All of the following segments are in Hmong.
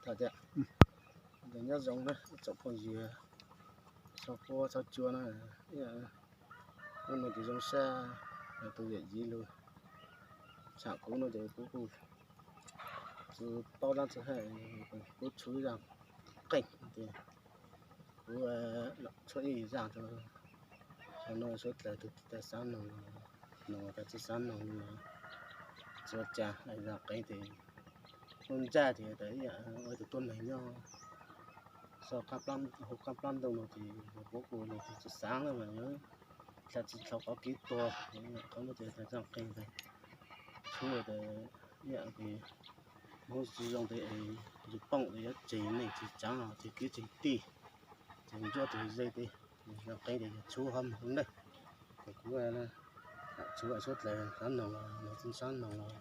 Tham tias, nyob zoo na ib tsoom phooj ywg, txhob quaj txhob cuab na. Hnub no ces zoo sab, tus yawm yij lug tsham kuv no ces kuv kuj tsis paub dab tsi hab, kuv tshuav ib zaj qeej ces kuv tshuab ib zaj rau no suav dlawg tus tij tag xav noog, noog tas tsis xav noog no tsis ua cas, zaj qeej ces kuj ntsaj ces tas ib yam ua tus tuab neeg nyob so hauv qab plab ntoo no ces kuv kuj tsis xav na mas yuav dlha tsis dhau qhov kev tuag, qhov no ces tas zaj qeej tas tshuab tas ib yam Hmoob tsis zoo tes yus poob tes yuav tseg neej tseg tsaav, tseg kwv tseg tij, tseg ntsuab tseg ze tes zaj qeej tes yog tshuab hov moog na. Ces kuv tshuab suav dlawg xav noog los noog, tsis xav noog los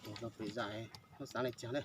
tus no pem zaj, muab xav le caag na.